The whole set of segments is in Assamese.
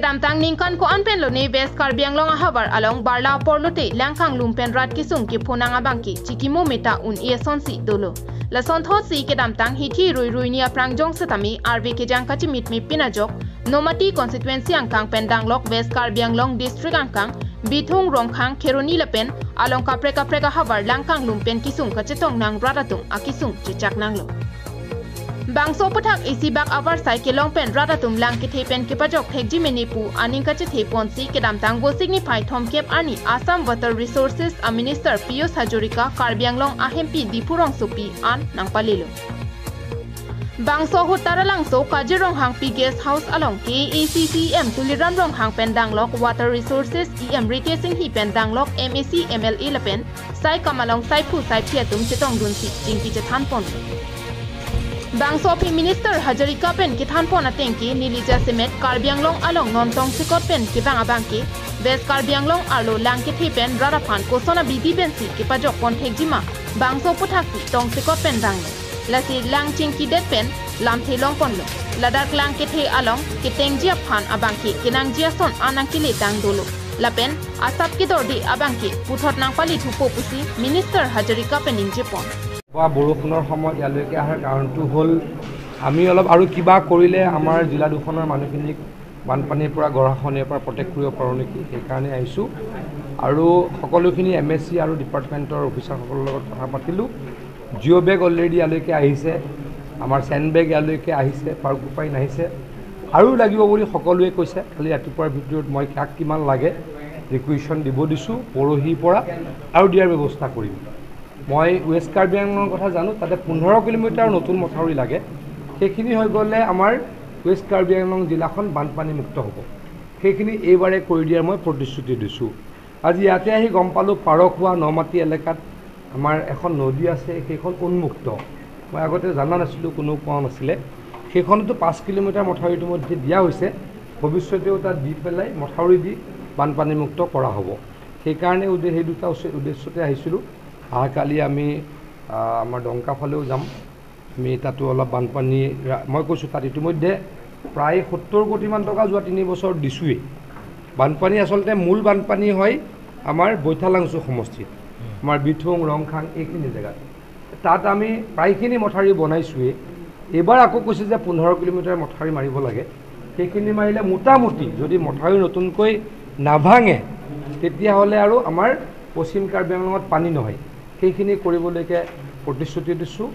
Kedamtang ningkan ko anpen lo ne West Karbi Anglong habar along barla porlote langkang lumpen rat kisung ki phonang abangki chikimo meta un eson si dolo lason tho si kedamtang hithi rui rui nia prangjong satami RV kejang kachi mitmi pinajok Nomati constituency angkang pendanglok West Karbi Anglong district angkang Bithung Rongkhang Kheroni lapen along kapreka preka habar langkang lumpen kisung kachetong nang ratatung akisung chichak nanglo Bangso pathak isi bak avar sai ke longpen ratatum lang ke thepen ke pajok thekji menipu aning kache thepon si kedamtang bosigni phai thomkep ani Assam Water Resources a Minister Piyush Hazarika Karbi Anglong ahempi Dipurong Supi an nangpalilo Bangso hutaralangso Kazirong hangpi guest house along KACCM Tuliram rong hang pendanglok Water Resources EM Rite Singh hi pendanglok MAC MLA lapen sai kamalong sai phu sai phiatum chetong dunsi jingki chethan pon Bangso P Minister Hazarika pen kithan pon atengki Nilija Semet Karbi Anglong along Nontong Sikot pen kibang abangki West Karbi Anglong arlo langki the pen raraphan kosona bidi pen si kipajok pon thekjima Bangso puthak si tong sikot pen danglo lasi lang chingki det pen lam the long ponlo ladak lang ke the along ke tengjia phan abangki kinangjia son anangkile dang dolo lapen asap ki dordi abangki puthot nangpali thupo pusi Minister Hazarika pen ningje pon বা বৰষুণৰ সময়ত ইয়ালৈকে অহাৰ কাৰণটো হ'ল আমি অলপ আৰু কিবা কৰিলে আমাৰ জিলা দুখনৰ মানুহখিনিক বানপানীৰ পৰা গৰাখহনীয়াৰ পৰা প্ৰটেক্ট কৰিব পাৰোঁ নেকি, সেইকাৰণে আহিছোঁ। আৰু সকলোখিনি এম এছ চি আৰু ডিপাৰ্টমেণ্টৰ অফিচাৰসকলৰ লগত কথা পাতিলোঁ। জিঅ' বেগ অলৰেডি ইয়ালৈকে আহিছে, আমাৰ চেণ্ড বেগ ইয়ালৈকে আহিছে, পাৰ্কুপাইন আহিছে, আৰু লাগিব বুলি সকলোৱে কৈছে। খালি ৰাতিপুৱাৰ ভিতৰত মই কাক কিমান লাগে ৰিকুৱেশ্যন দিব দিছোঁ, পৰহিৰ পৰা আৰু দিয়াৰ ব্যৱস্থা কৰিম। মই ৱেষ্ট কাৰ্বি আংলঙৰ কথা জানো, তাতে 15 কিলোমিটাৰ নতুন মথাউৰি লাগে, সেইখিনি হৈ গ'লে আমাৰ ৱেষ্ট কাৰ্বি আংলং জিলাখন বানপানী মুক্ত হ'ব। সেইখিনি এইবাৰে কৰি দিয়াৰ মই প্ৰতিশ্ৰুতি দিছোঁ। আজি ইয়াতে আহি গম পালোঁ পাৰখোৱা নমাটি এলেকাত আমাৰ এখন নদী আছে, সেইখন উন্মুক্ত। মই আগতে জনা নাছিলোঁ, কোনেও কোৱা নাছিলে। সেইখনতো 5 কিলোমিটাৰ মথাউৰি ইতিমধ্যে দিয়া হৈছে, ভৱিষ্যতেও তাত দি পেলাই মথাউৰি দি বানপানীমুক্ত কৰা হ'ব। সেইকাৰণে সেই দুটা উদ্দেশ্যতে আহিছিলোঁ। অহাকালি আমি আমাৰ ডংকা ফালেও যাম, আমি তাতো অলপ বানপানী মই কৈছোঁ তাত ইতিমধ্যে প্ৰায় 70 কোটিমান টকা যোৱা 3 বছৰ দিছোঁৱেই। বানপানী আচলতে মূল বানপানী হয় আমাৰ বৈঠালাংচু সমষ্টিত, আমাৰ বিথুং ৰংখাং এইখিনি জেগাত, তাত আমি প্ৰায়খিনি মথাউৰি বনাইছোঁৱেই। এইবাৰ আকৌ কৈছে যে 15 কিলোমিটাৰ মথাউৰি মাৰিব লাগে, সেইখিনি মাৰিলে মোটামুটি যদি মথাউৰি নতুনকৈ নাভাঙে তেতিয়াহ'লে আৰু আমাৰ পশ্চিম কাৰ্বি আংলঙত পানী নহয়। সেইখিনি কৰিবলৈকে প্ৰতিশ্ৰুতি দিছোঁ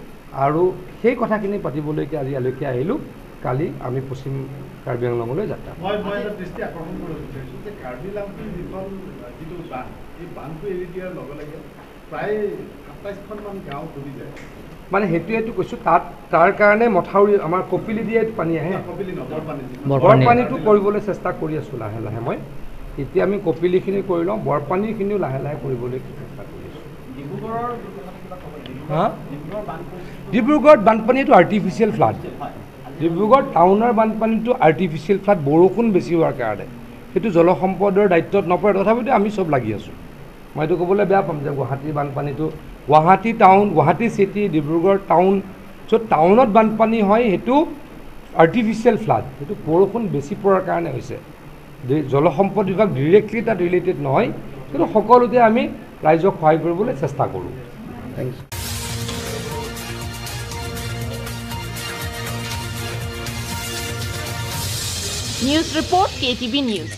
আৰু সেই কথাখিনি পাতিবলৈকে আজি ইয়ালৈকে আহিলোঁ। কালি আমি পশ্চিম কাৰ্বি আংলঙলৈ যাত্ৰা। মই এটা দৃষ্টি আকৰ্ষণ কৰিব বিচাৰিছোঁ যে কাৰ্বি লাংফিৰ যিখন যিটো বান্ধ, এই বান্ধটো এৰি দিয়াৰ লগে লগে প্ৰায় 27খনমান গাঁও ডুবি যায়। মানে সেইটোৱেতো কৈছোঁ, তাত তাৰ কাৰণে মথাউৰি আমাৰ কপিলি দিয়ে পানী আহে, বৰপানীটো কৰিবলৈ চেষ্টা কৰি আছোঁ লাহে লাহে। মই এতিয়া আমি কপিলিখিনি কৰি লওঁ, বৰপানীখিনিও লাহে লাহে কৰিবলৈ চেষ্টা কৰি আছোঁ। হা, ডিব্ৰুগড়ত বানপানীটো আৰ্টিফিচিয়েল ফ্লাড, ডিব্ৰুগড় টাউনৰ বানপানীটো আৰ্টিফিচিয়েল ফ্লাড, বৰষুণ বেছি হোৱাৰ কাৰণে সেইটো জলসম্পদৰ দায়িত্বত নপৰে। তথাপিতো আমি চব লাগি আছোঁ। মই এইটো ক'বলৈ বেয়া পাম যে গুৱাহাটীৰ বানপানীটো, Guwahati town, Guwahati city, Dibrugarh town, য'ত টাউনত বানপানী হয় সেইটো আৰ্টিফিচিয়েল ফ্লাড, সেইটো বৰষুণ বেছি পৰাৰ কাৰণে হৈছে। জলসম্পদ বিভাগ ডিৰেক্টলি তাত ৰিলেটেড নহয়, কিন্তু সকলোতে আমি ৰাইজক সহায় কৰিবলৈ চেষ্টা কৰোঁ। Thank you. News Report, KTV News.